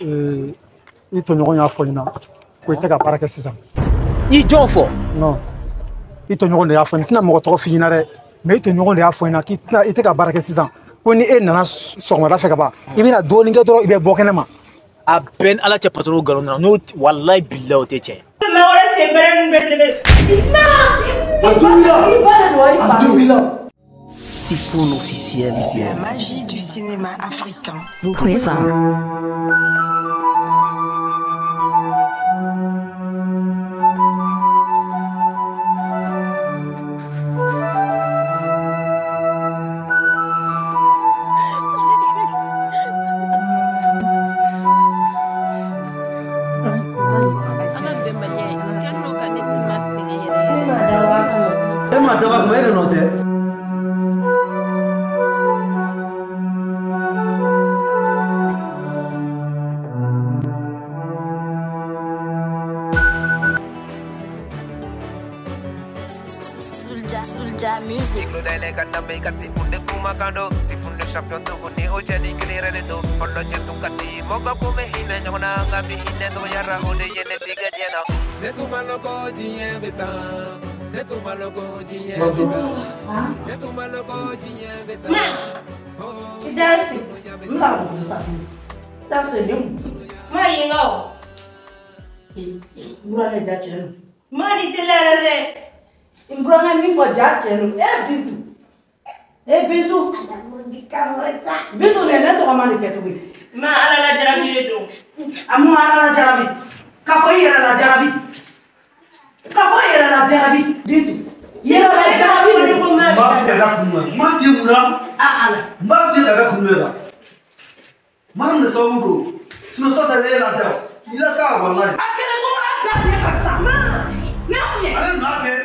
I tɔɲɔgɔn y'a fɔ ɲɛna ko i tɛ ka baara kɛ sisan. I jɔn fɔ? Non. I tɔɲɔgɔn de y'a fɔ n tɛna mɔgɔ tɔgɔ f'i ɲɛna dɛ. Mais i tɔɲɔgɔn de y'a fɔ ɲɛna k'i tɛna i tɛ ka baara kɛ sisan. Ko ni e nana sɔgɔmada fɛ ka ban, i bɛna dɔɔnin kɛ dɔrɔn i bɛ bɔ kɛnɛ ma. A bɛɛ ni Ala cɛ patron nkalon na n'o walayi bilayi o tɛ tiɲɛ. Typhoon officiel. La magie du cinéma africain vous présente. Bintu. Bintu ne tɔgɔ ma nin kɛ tuguni. Ma Ala la jarabi de don. A mun Ala la jarabi? K'a fɔ i yɛrɛ la jarabi. K'a fɔ i yɛrɛ la jarabi. Bintu. Yɛrɛ la jarabi de don. N b'a f'i ye ka kun na. N b'a f'i ye mun na? A Ala. N b'a f'i ye ka kun de la. Mariam de sababu don. Sinon ça c'est ne la da. I la taa walayi. A kɛlen ko m'a da ne ka sa. Ma. Ne kun ye. Ale nana bɛɛ.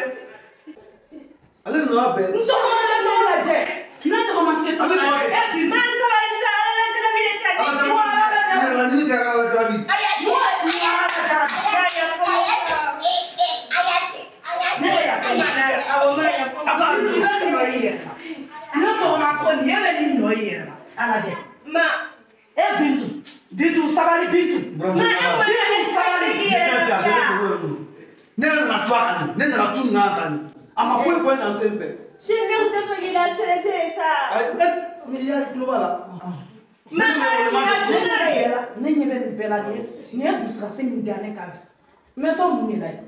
Ale nana bɛɛ. N tɔgɔ ma kɛ tɔgɔ lajɛ. Ne tɔgɔ ma kɛ tɔgɔ lajɛ. E bi. Ma sabali sa Ala la jarabi de ta. Ala jarabi. Ala ɲini kɛ Ala jarabi. A y'a cɛ. Ala jarabi. Ne bɛ yafa ma. Awɔ ma yafa ma. I bɛ nin nɔ i yɛrɛ la. Ne tɔgɔ ma ko nin e bɛ nin nɔ i yɛrɛ la. Ala dɛ. Ma. E Bintu. Bintu sabali Bintu. Bintu sabali. Ne nana tu a kan ne nana tu nin kan nin. A ma foyi fɔ e na to yen fɛ. Sini ne tun tɛ fɛ k'i la stressé sa. Ayi ne i y'a tulo b'a la. Ma ne ɲɛ bɛ nin bɛɛ la nin ye dusukasi min da ne kan bi. N bɛ to mun de la yen?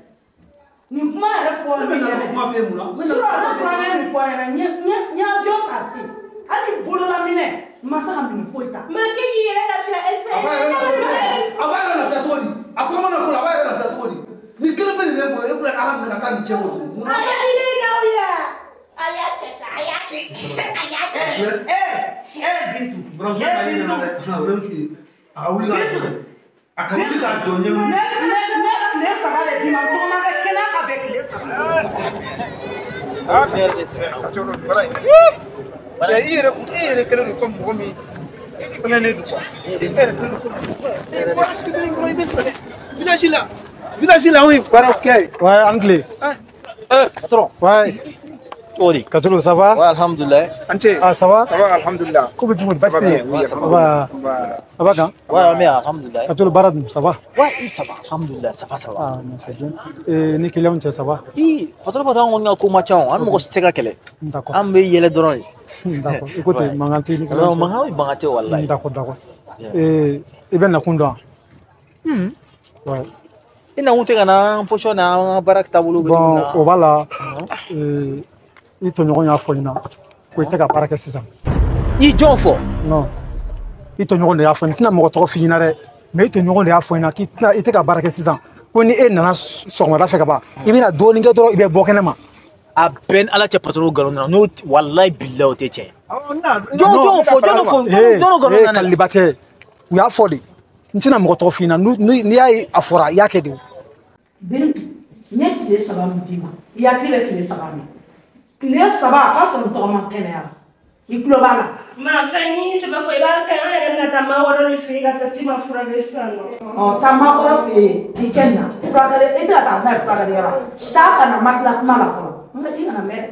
Nin kuma yɛrɛ fɔ ne bɛ na kuma f'e mun na? Surɔ ne burankɛ nin fɔ a ɲɛna n ye avion ta ten. Hali bololaminɛ n ma se ka minɛ foyi ta. Ma k'e k'i yɛrɛ lafiya espère. A b'a yɛrɛ lafiya cogo di? A tɔgɔ mana ko la a b'a yɛrɛ lafiya cogo di? Ni kelen bɛ nin bɛ bolo e bɛna Ala minɛ ka taa nin cɛ o tugun. A y'a cɛ n'aw ye. A y'a cɛ sa a y'a cɛ. A y'a cɛ. E Bintu. Buramuso ka ɲi nana dɛ. O bɛ n f'i ye. A ka wuli ka jɔ. A ka wuli ka jɔ ɲɛ. Ne tile saba de d'i ma n tɔgɔ ma kɛ kɛnɛya ka bɛn tile saba. Cɛ i yɛrɛ kɛlen don comme mɔgɔ min fɛngɛnen don quoi. E yɛrɛ kɛlen don comme mɔgɔ bɔra fitinin dɔrɔn i bɛ sɛgɛn. Village la. Village la anw ye baara kɛ. Ouais, anglais. Patron. Ouais. Cogo di? Katulu, ça va? Ouais, alhamdoulilah. An ce. Ah, ça va? Ça va, alhamdoulilah. Ko bɛ cogo di? Baasi tɛ yen? Ouais, ça va. A b'a kan? Ouais, mais alhamdoulilah. Katulu, baara dun, ça va? Ouais, ça va, alhamdoulilah, ça va, ça va. Ah, non, c'est bien. Et ni client cɛ, ça va? I, patron patron an kɔni ka ko ma ca o, an mɔgɔ si tɛ se ka kɛlɛ. D'accord. An bɛ yɛlɛ dɔrɔn de. D'accord. Écoute, mankan tɛ ni client cɛ. Non, mankan tɛ walayi. D'accord, d'accord. Et i bɛ nakun dɔn wa? Ouais. I nakun tɛ ka na an position n'an ka baara taabolo bɛ cogo min na. Bon, o b'a la. I tɔɲɔgɔn y'a fɔ ɲɛna ko i tɛ ka baara kɛ sisan. I jɔn fɔ? Non. I tɔɲɔgɔn de y'a fɔ n tɛna mɔgɔ tɔgɔ f'i ɲɛna dɛ. Mais i tɔɲɔgɔn de y'a fɔ ɲɛna k'i tɛna i tɛ ka baara kɛ sisan. Ko ni e nana sɔgɔmada fɛ ka ban, i bɛna dɔɔnin kɛ dɔrɔn i bɛ bɔ kɛnɛ ma. A bɛɛ ni Ala cɛ patron nkalon na n'o walayi bilayi o tɛ tiɲɛ. Jɔn fɔ jɔn fɔ jɔn nkalon na. Kaliba tɛ u y'a fɔ de. N tɛna mɔgɔ tɔgɔ f'i ɲɛna n'i y'a ye a fɔra i y'a kɛ de o. Bintu n ye tile saba min d'i ma i hakili bɛ tile saba min. Tile saba a ka sɔrɔ n tɔgɔ ma kɛnɛya i tulo b'a la. Ma ka ni sɛbɛ fɔ i b'a kɛ an yɛrɛ bɛna taa maakɔrɔ de fɛ yen ka taa Tima furakɛ sisan nɔ. Ɔ taa maakɔrɔ fɛ yen i kɛ na furakɛli i tɛ ka taa n'a ye furakɛliyɔrɔ taa ka na ma tila kuma la fɔlɔ n ka i kana mɛn dɛ.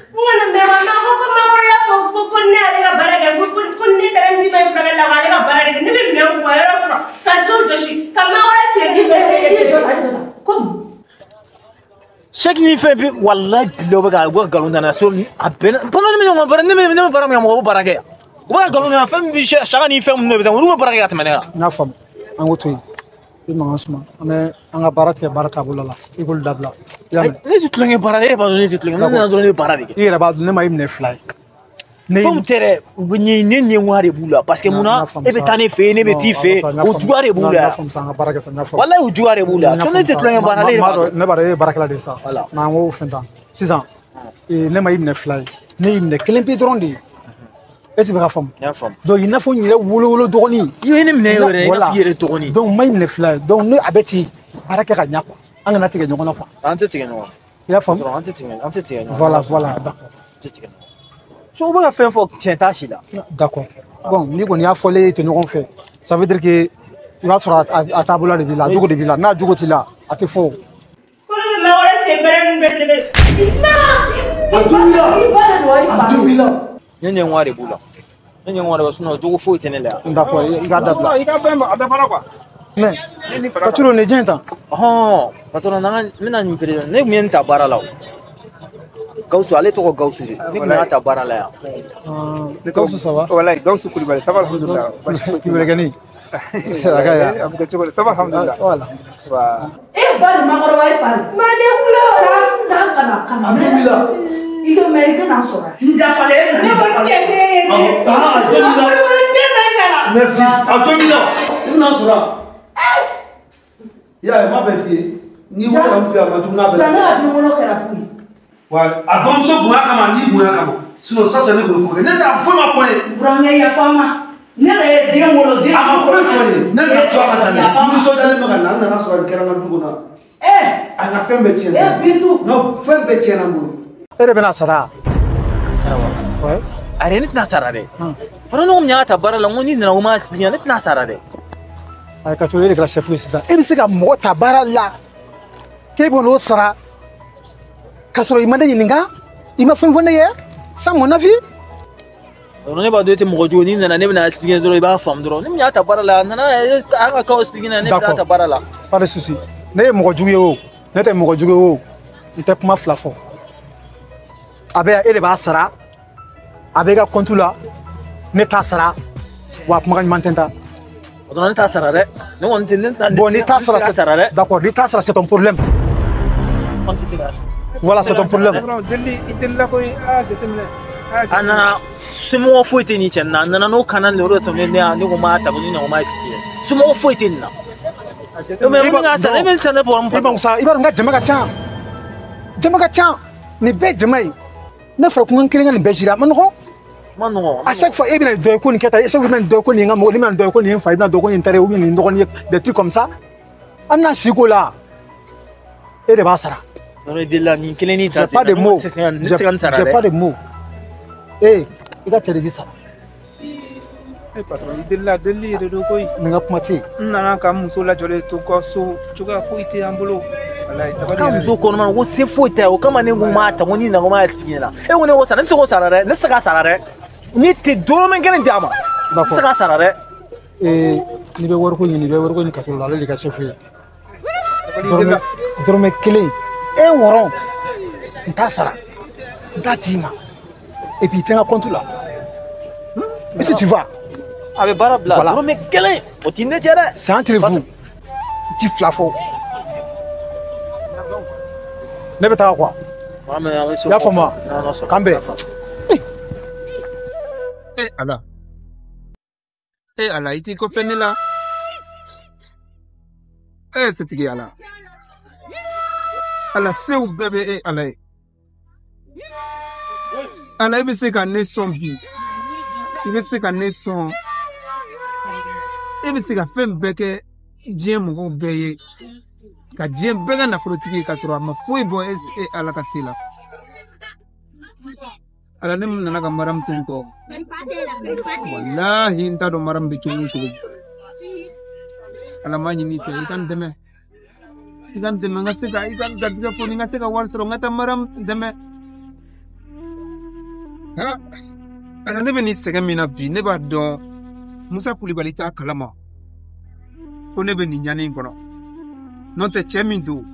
N kana mɛn wa ma ko maakɔrɔ y'a fɔ ko ne ale ka baara kɛ ko ne taara n Tima furakɛli la k'ale ka baara de kɛ ne bɛ minɛn ko ka yɔrɔ furan. Chèque ni fɛn bi walahi bilahi u bɛ ka nkalon da n na so a bɛɛ pendant ne bɛ ɲɔgɔn baara ne bɛ baara min kɛ mɔgɔ b'o baara kɛ u bɛ ka nkalon da n na fɛn min bi saka ni fɛn minnu bɛ taa olu bɛ baara kɛ ka tɛmɛ ne kan. N y'a faamu an k'o to yen i mankan suma an bɛ an ka baara tigɛ baara taabolo la i k'olu dabila. Ne tɛ tulonkɛ baara la e yɛrɛ b'a dɔn ne tɛ tulonkɛ ne nana dɔrɔn ne bɛ baara de kɛ. I yɛrɛ b'a dɔn ne ma i minɛ fila ye. Fɛnw tɛ dɛ u bɛ ɲɛ ne ɲɛngoya de b'u la parce que munna e bɛ taa ne fɛ yen ne bɛ t'i fɛ yen o juguya de b'u la walahi o juguya de b'u la sinon ne tɛ tulonkɛ baara la e yɛrɛ b'a dɔn. Ne b'a dɔn e ye baarakɛla de ye sa mais an k'o fɛn tan sisan ne ma i minɛ fila ye ne y'i minɛ kelen pe dɔrɔn de ye est-ce que i bɛ ka faamu. N y'a faamu. Donc i n'a fɔ n yɛrɛ wolo dɔgɔnin. I ye ne minɛ yɛrɛ i n'a fɔ i yɛrɛ dɔgɔnin. Donc n ma i minɛ fila ye donc ne a bɛ ten baara kɛ ka ɲɛ quoi an kana tigɛ ɲɔgɔn na quoi. An tɛ tigɛ ɲɔgɔn na. I y'a faamu. An tɛ tigɛ ɲɔgɔn na. Voilà voilà d'accord. An tɛ tigɛ ɲɔgɔn na. So u bɛ ka fɛn fɔ tiɲɛ t'a si la. D'accord. Bon n'i kɔni y'a fɔlen ye tɛ ɲɔgɔn fɛ ça veut dire que i b'a sɔrɔ a taabolo de b'i la a jogo de b'i la n'a jogo t'i la a tɛ fɔ o. Ko ne bɛ maa wɛrɛ sen bɛrɛ ninnu bɛɛ tigɛ. A jo b'i la. I ba de don wa i fa? A jo b'i la. Ne ɲɛngoya de b'u la. Ne ɲɛngoya de b'u la sinon jogo foyi tɛ ne la yan. D'accord i k'a dabila. I ka fɛn a dafara quoi. Mais Katuro nin jɛn tan. Ɔhɔn patron n'an ka n bɛna nin président ne tun ye nin ta baara la o. Gawusu ale tɔgɔ Gawusu de ne tun y'a ta baara la yan. Gawusu ça va? Walayi Gawusu Kulibali ça va alhamdulilah. Kulibali a ka ya. A bɛ kɛ cogo di ça va alhamdulilah. Ça va wa. E ba de makɔrɔba e fa de. Ma ne kulo. Taa taa ka na ka na. A jo b'i la. I ka mɛ i bɛ n'a sɔrɔ. N dafalen e bɛ na. Ne ko cɛ tɛ ye. A jo b'i la. Den bɛ sara. Merci a jo b'i la. I bɛ n'a sɔrɔ. I y'a ye n m'a bɛɛ f'i ye n'i wolo ka min f'i ye a ma jugu n'a bɛɛ. Ja ne ka den wolo kɛra fu ye. Wa a dɔgɔmuso bonya kama n'i bonya kama sinon ça c'est ne kun ye ko kɛ ne taara foyi ma fɔ n ye. Burankɛ yafa n ma ne yɛrɛ ye den wolo den. A ma foyi fɔ n ye ne nana to a ka taa ne nisɔndiyalen bɛ ka na n nana sɔrɔ nin kɛra n ka du kɔnɔ. A ka fɛn bɛɛ tiɲɛna. Bintu n ka fɛn bɛɛ tiɲɛna n bolo. E de bɛna sara. Ka sara wa? A yɛrɛ ne tɛna sara dɛ. Patron ne ko min y'a ta baara la n ko n'i nana ko n m'a expliqué ne tɛna sara dɛ. Ayi Katuro e de kɛra chef ye sisan e bɛ se ka mɔgɔ ta baara la k'e bɛ n'o sara. K'a sɔrɔ i ma ne ɲininka i ma fɛn fɔ ne ye sans mon avis. Ne b'a dɔn e tɛ mɔgɔ jugu n'i nana ne bɛna expliquer dɔrɔn i b'a faamu dɔrɔn ne min y'a ta baara la a nana a ka cas expliquer ne bɛna ta baara la. Pas de souci ne ye mɔgɔ jugu ye o ne tɛ mɔgɔ jugu ye o n tɛ kuma fila fɔ a bɛ yan e de b'a sara a bɛ e ka compte la ne t'a sara wa kumakan ɲuman tɛ n ta. Ne t'a sara dɛ ne kɔni tɛ ne t'a. Bon n'i t'a sara dɛ. D'accord n'i t'a sara c'est ton problème. Voilà, c'est ton problème. A nana somɔgɔ foyi tɛ nin cɛ nin na a nana n'o kana nin o de tun bɛ ne ko m'a ta ko ni nana ko m'a expliqué somɔgɔ foyi tɛ nin na. Mais mun ka sara e bɛ sara ne bɔra I b'a sa i b'a dɔn n ka jama ka ca jama ka ca nin bɛɛ jama ye ne fɔra ko n kelen ka nin bɛɛ gérer a ma nɔgɔn. Ma nɔgɔn. À chaque fois e bɛna nin dɔ ye ko nin kɛ tan à chaque fois i bɛna nin dɔ ye ko nin ye n ka mɔgɔ ni bɛna nin dɔ ye ko nin ye n fa i bɛna dɔ ko nin ye n teri ye ou bien nin ye n dɔgɔnin ye des trucs comme ça an bɛna si k'o la e de b'a sara. J'ai pas de mots. J'ai pas de mots. Eh, i ka cɛ de b'i sara. Eh patron, i delila delili de don koyi. Nin ka kuma tɛ yen. N nana ka muso lajɔlen to n ka so cogoya foyi tɛ an bolo. Walayi sabali. Ka muso kɔnɔma ko se foyi tɛ o kama ne ko n m'a ta ko n'i nana ko n m'a expliqué ɲɛna. E ko ne ko sara ne tɛ se k'o sara dɛ ne tɛ se k'a sara dɛ. Ni tɛ dɔrɔmɛ kelen di a ma. Ne tɛ se k'a sara dɛ. Ee n'i bɛ wariko ɲini i bɛ wariko ɲini Katuro la ale de ka chef ye. Dɔrɔmɛ kelen. Un rond n t'a sara n t'a d'i ma et puis i tɛ n ka compte la est-ce que tu vois. A bɛ baara bila dɔrɔmɛ kelen o t'i ne cɛ dɛ. C'est entre vous n ti fila fɔ ne bɛ taga quoi. I y'a faamu wa k'an bɛn. E Ala e Ala i t'i kɔfɛ ne la e setigi Ala. Ala sew bɛɛ bɛ e Ala ye. Ala e bɛ se ka ne sɔn bi i bɛ se ka ne sɔn e bɛ se ka fɛn bɛɛ kɛ diɲɛ mɔgɔw bɛɛ ye ka diɲɛ bɛɛ kɛ nafolotigi ye k'a sɔrɔ a ma foyi bɔ e Ala ka se la. Ala ne mun nana ka maramu to n kɔ walahi n t'a dɔn maramu bɛ cogo o cogo. Ala m'a ɲini i fɛ i ka n dɛmɛ. I ka n dɛmɛ n ka se ka i ka garisɛgɛ fɔ ni n ka se ka wari sɔrɔ n ka taa maramu dɛmɛ. Ala ne bɛ nin sɛgɛn min na bi ne b'a dɔn Musa Kulibali t'a kalama ko ne bɛ nin ɲani in kɔnɔ n'o tɛ cɛ min don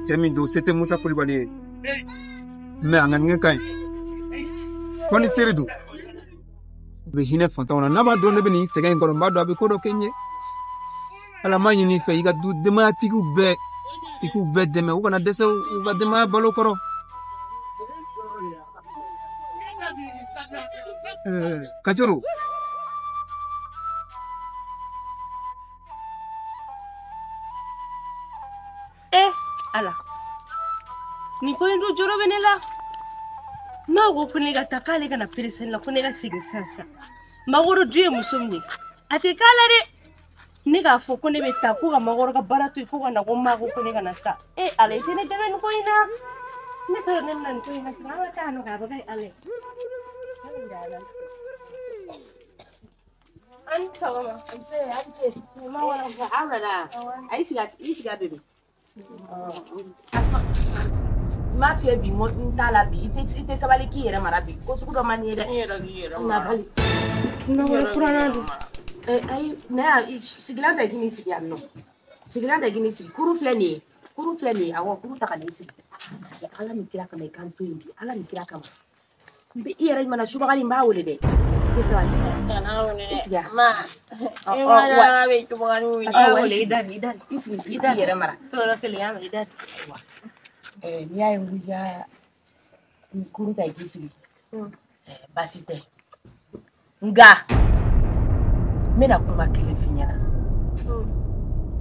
Cɛ min don, se tɛ Musa Kulibali ye. Mais a ŋaniya ka ɲi. Fɔ ni seere don. A bɛ hinɛ fantanw na. N'a b'a dɔn ne bɛ nin sɛgɛn in kɔnɔ, n b'a dɔn a bɛ ko dɔ kɛ n ye. Ala m'a ɲini i fɛ i ka du denbayatigiw bɛɛ, i k'u bɛɛ dɛmɛ, u kana dɛsɛ u ka denbaya balo kɔrɔ. Kajoro. Ala ni ko in dun jɔrɔ bɛ ne la. N'a ko ko ne ka taa k'ale kana perese la, ko ne ka segin sisan. Makɔrɔ dun ye muso min ye, a tɛ k'a la dɛ. Ne k'a fɔ ko ne bɛ taa ko ka Makɔrɔ ka baara to yen, ko ka na ko ma ko ne ka na sa. Ala i tɛ ne dɛmɛ nin ko in na. Ne t'a dɔn ne bɛna nin ko in na tugun. An ka taa nɔ k'a bɛ kɛ Ala ye. An ni sɔgɔma. Nse, a ni ce. Makɔrɔ. Aw nana. A y'i sigi a bebe. N m'a f'i ye bi n t'a la bi, i tɛ sabali k'i yɛrɛ mara bi, ko sugu dɔ man di n ye dɛ. N yɛrɛ k'i yɛrɛ mara. Na bali. Makɔrɔ furanna don. Ayi, ne y'a sigilan ta k'i n'i sigi yan nɔ. Sigilan ta k'i n'i sigi. Kurun filɛ nin ye. Kurun filɛ nin ye. Awɔ, kurun ta ka n'i sigi. Ala ni kira kama i kan to yen bi. Ala ni kira kama. N bɛ i yɛrɛ ɲuman na subaga ni n b'a wele dɛ. I tɛ sabali. Kana wele dɛ. I sigi yan. Ma. E ma na bɛ subaga ni wele. Wele i da i da. I sigi i yɛrɛ mara. Tɔɔrɔ kelen y'a mɛn i da. N'i y'a ye n ko i ka kurun ta i k'i sigi. Baasi tɛ. Nka n bɛna kuma kelen f'i ɲɛna.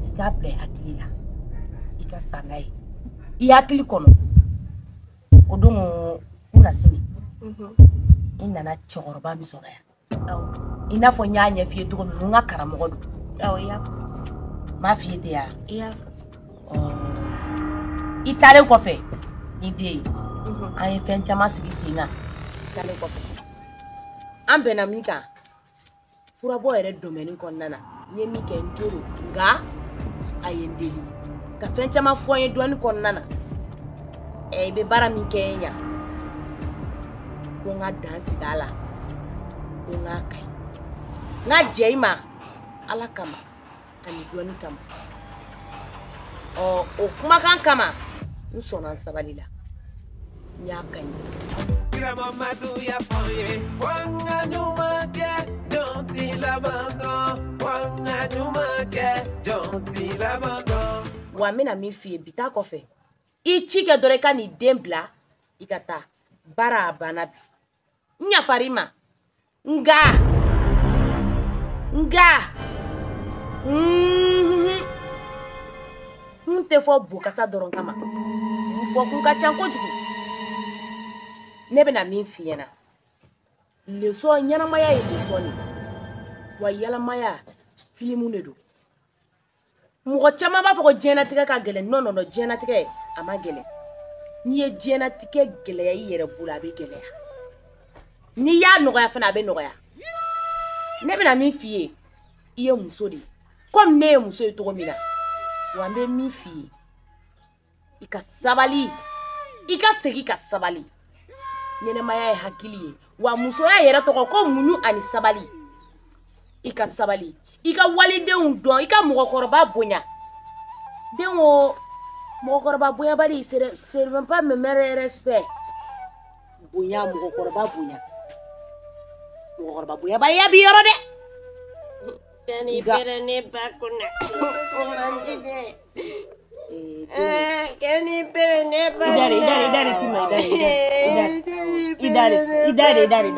I k'a bila i hakili la. I ka sa n'a ye. I hakili kɔnɔ. O don kunasini. I nana cɛkɔrɔba min sɔrɔ yan. I n'a fɔ n y'a ɲɛf'i ye cogo min, n ka karamɔgɔ don. Awɔ, i y'a fɔ. N m'a f'i ye ten wa? I y'a fɔ. I taalen kɔfɛ ni den ye, an ye fɛn caman sigi sen kan. I taalen kɔfɛ. An bɛnna min kan, furabɔ yɛrɛ domaine kɔnɔna na, n ye min kɛ n jo don, nka a ye n deli ka fɛn caman fɔ n ye dɔɔni kɔnɔna na. I bɛ baara min kɛ n ɲa, ko n ka dan sigi a la, ko n k'a ka ɲi. N ka jɛ i ma Ala kama ani dɔɔni kama. O kumakan kama n sɔnna n sabali la, n y'a ka ɲi. Wa n bɛna min f'i ye bi taa kɔfɛ, i ci kɛ dɔrɔn i ka n'i den bila i ka taa baara a banna bi. N yafar'i ma, nka n tɛ fɔ bokasa dɔrɔn kama, n fɔ kun ka ca kojugu. Ne bɛna min f'i ɲɛna, leçon ɲɛnamaya ye leçon de ye, wa yɛlɛmaya filimu de don. Mɔgɔ caman b'a fɔ ko diɲɛlatigɛ ka gɛlɛn. Non non non, diɲɛlatigɛ a ma gɛlɛn. N'i ye diɲɛlatigɛ gɛlɛya i yɛrɛ bolo, a bɛ gɛlɛya. N'i y'a nɔgɔya fana, a bɛ nɔgɔya. Ne bɛna min f'i ye, i ye muso de ye, komi ne ye muso ye cogo min na. Wa n bɛ min f'i ye, i ka sabali, i ka segin ka sabali. Ɲɛnɛmaya ye hakili ye, wa musoya yɛrɛ tɔgɔ ko muɲu ani sabali. I ka sabali, i ka walidenw dɔn, i ka mɔgɔkɔrɔba bonya. Den o mɔgɔkɔrɔba bonyabali, c'est même pas me mettre respect. Bonya, mɔgɔkɔrɔba bonya. Mɔgɔkɔrɔba bonyabaliya b'i yɔrɔ dɛ. Kani bere ne ba kunna. O man di dɛ. Kani bere ne ba kunna. I dare Tima, i dare. I dare.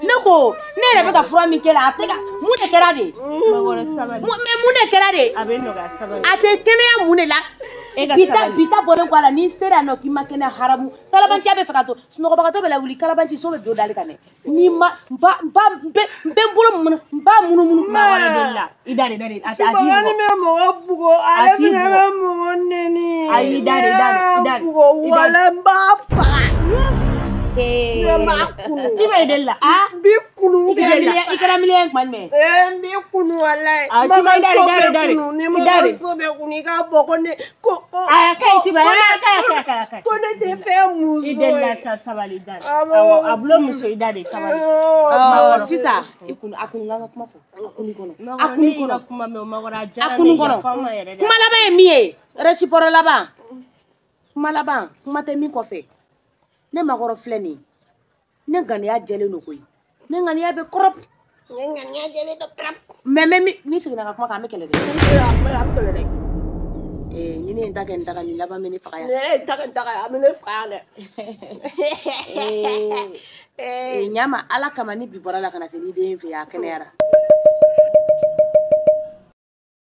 Ne ko ne yɛrɛ bɛ ka fura min kɛ la, a tɛ ka mun de kɛra de? Makɔrɔ sabali. Mais mun de kɛra de? A bɛ nɔgɔya, sabali. A tɛ kɛnɛya mun de la? Bi ta bɔlen kɔ a la, n'i sera yan nɔ k'i ma kɛnɛya haramu. Kalabanciya bɛ fɛ ka to sunɔgɔbagatɔ bɛ lawuli, kalabanci so bɛ bin o dali kan dɛ. N'i ma n ba n bɛ n bolo mun n ba munumunu. Makɔrɔ deli la. I dare. A t'i bugɔ. Subagani bɛ mɔgɔ bugɔ, ale fana bɛ mɔgɔ nɛni. Ayi, i dare. Bugɔ wala n b'a faga. N b'a kunu. Ti bɛ deli la. N b'i kunu. I kɛra miliyɔn kuma jumɛn? N b'i kunu walayi. Ah, N b'a ka Tiba, so dari, bɛɛ dari, kunu. Ni ma ka dari. so bɛɛ kunu i k'a fɔ ko ne ko ko. A ka ɲi Tiba, a ka ɲi, a ka ɲi, a ka ɲi. Ko ne tɛ fɛn muso I ye. deli la sa sabali i da de. Awɔ. Awɔ, a bulon muso i da de sabali. Ɔ sisan i kun a kun ka kuma fɔ a kun kɔnɔ a Makɔrɔ kun ne y'i kɔnɔ ka kuma mɛn o makɔrɔ a a diyara kun ne ye kɔnɔ yafa n ma yɛrɛ de. kuma laban ye min ye resipɔrɔ laban kuma laban kuma tɛ min kɔfɛ ne makɔrɔ filɛ nin ye ne ŋaniya jɛlen don koyi ne ŋaniya bɛ kɔrɔ Ne ŋaniya jɛlen don prap. mɛ mɛ min n'i seginna ka kuma kan an bɛ kɛlɛ dɛ A bɛ kɛlɛ dɛ. Ee ni ne ye n ta kɛ n ta kan nin laban bɛ ne faga yan Ne ye ta kɛ n ta kan a bɛ ne faga yan dɛ. Ee ɲama ala kama ni bi bɔra la ka na se n'i den fɛ yen a kɛnɛyara.